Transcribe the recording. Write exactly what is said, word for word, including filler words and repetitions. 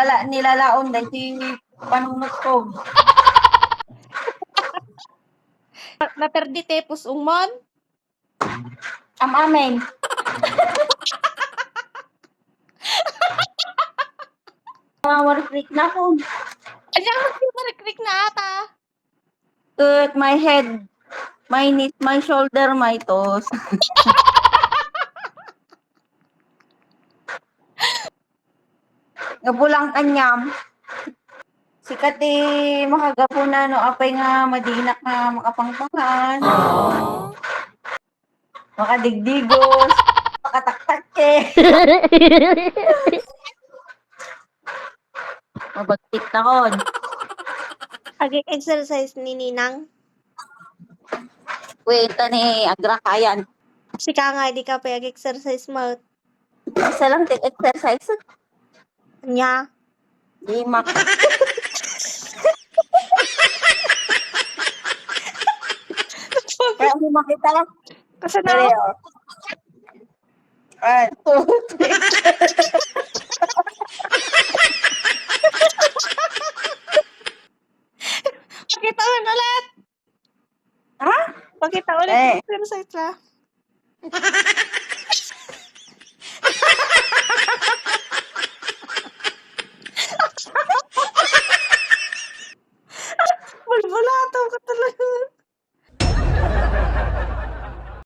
Lala-, nilalaom dahil si panunot ko. Naperdi te pusong mon? Am-amen. Mawarikrik na ko. Anya, mawarikrik na ata. Ket my head, my knees, my shoulder, my toes. Nga bulang kanyam. Sika ti makagapu na no apay nga madinak nga makapangpangan. Makadigdigos. Makataktakke. Mabagtik na kon. Agi exercise ni Ninang. Kwenta ni Agrakayan. Sika nga, di ka pa ag-exercise mo. Isa lang ti exercise. Nya. Di mak. Kaya di makita. Kasi Dali, na, oh. One, two, three. Pakita mo ulit. Ha? Pakita ulit Eh. Exercise, ha?